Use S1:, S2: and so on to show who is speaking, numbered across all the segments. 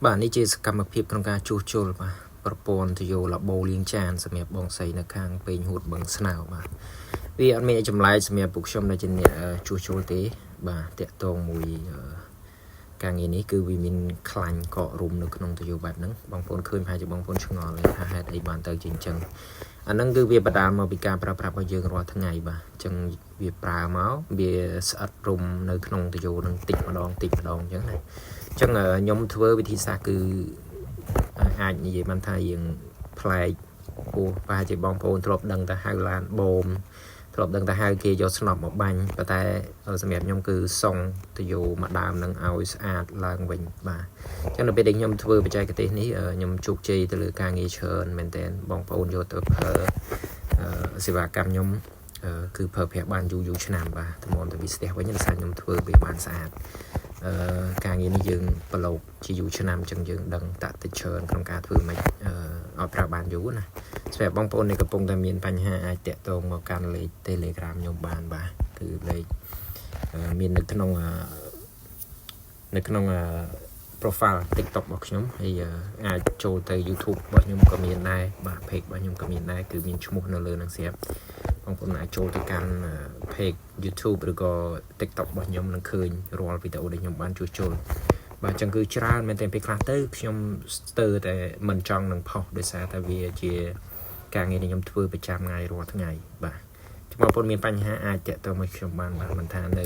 S1: បាទនេះជាសកម្មភាពក្នុងការជួសជុលបាទប្រព័ន្ធទុយោឡាបូលាងចានសម្រាប់បងស្រីនៅខាងពេញហួតបឹងស្នោបាទវាអត់មានអីចម្លែកសម្រាប់ពួកខ្ញុំដែលជាអ្នកជួសជុលទេបាទតាក់ទងមួយការងារនេះគឺវាមានខ្លាញ់កករុំនៅក្នុងទុយោបែបហ្នឹងបងប្អូនឃើញប្រហែលជាបងប្អូនឆ្ងល់ថាហេតុអីបានទៅជាអញ្ចឹងអាហ្នឹងគឺវាបដាលមកពីការប្រើប្រាស់របស់យើងរាល់ថ្ងៃបាទអញ្ចឹងវាប្រើមកវាស្អិតរុំនៅក្នុងទុយោនឹងតិចម្ដងតិចម្ដងអញ្ចឹងណាអញ្ចឹងខ្ញុំធ្វើវិធីសាស្ត្រគឺអាចនិយាយបានថាយើងប្លែកព្រោះប្រហែលជាបងប្អូនធ្លាប់ដឹងតែហៅឡានបូមធ្លាប់ដឹងតែហៅគេយកស្នប់មកបាញ់ប៉ុន្តែសម្រាប់ខ្ញុំគឺសុងទុយោមកដើមនឹងឲ្យស្អាតឡើងវិញបាទអញ្ចឹងនៅពេលដែលខ្ញុំធ្វើបច្ចេកទេសនេះខ្ញុំជោគជ័យទៅលើការងារច្រើនមែនតើបងប្អូនយកទៅប្រើសេវាកម្មខ្ញុំគឺប្រើប្រាស់បានយូរយូរឆ្នាំបាទតម្រាំតែវាស្ទះវិញដោយសារខ្ញុំធ្វើវាបានស្អាតអឺការងារនេះយើងប្រឡូកជាយូរឆ្នាំអញ្ចឹងយើងដឹងតាក់តិចច្រើនក្នុងការធ្វើមិនឲ្យប្រើបានយូរណាសម្រាប់បងប្អូនដែលកំពុងតែមានបញ្ហាអាចតាក់ទងមកកាន់លេខ Telegram ខ្ញុំបានបាទគឺលេខមាននៅក្នុង profile TikTok របស់ខ្ញុំហើយអាចចូលទៅ YouTube របស់ខ្ញុំក៏មានដែរបាទ page របស់ខ្ញុំក៏មានដែរគឺមានឈ្មោះនៅលើនឹងស្រាប់បងប្អូនអាចចូលទៅកាន់ page YouTube ឬក៏ TikTok របស់ខ្ញុំនឹងឃើញរាល់វីដេអូដែលខ្ញុំបានជួសជុលបាទអញ្ចឹងគឺច្រើនមែនទែនពេលខ្លះទៅខ្ញុំស្ទើរតែមិនចង់នឹងផុសដោយសារតែវាជាការងារដែលខ្ញុំធ្វើប្រចាំថ្ងៃរាល់ថ្ងៃបាទបងប្អូនមានបញ្ហាអាចតាក់ទងមកខ្ញុំបានបាទមិនថានៅ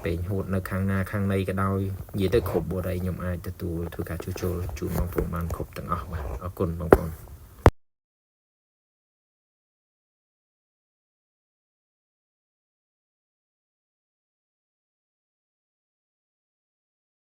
S1: ពេញហួតនៅខាងណាខាងណីក៏ដោយនិយាយទៅគ្រប់បុរីខ្ញុំអាចទទួលធ្វើការជួសជុលជូនបងប្អូនបានគ្រប់ទាំងអស់បាទអរគុណបងប្អូន។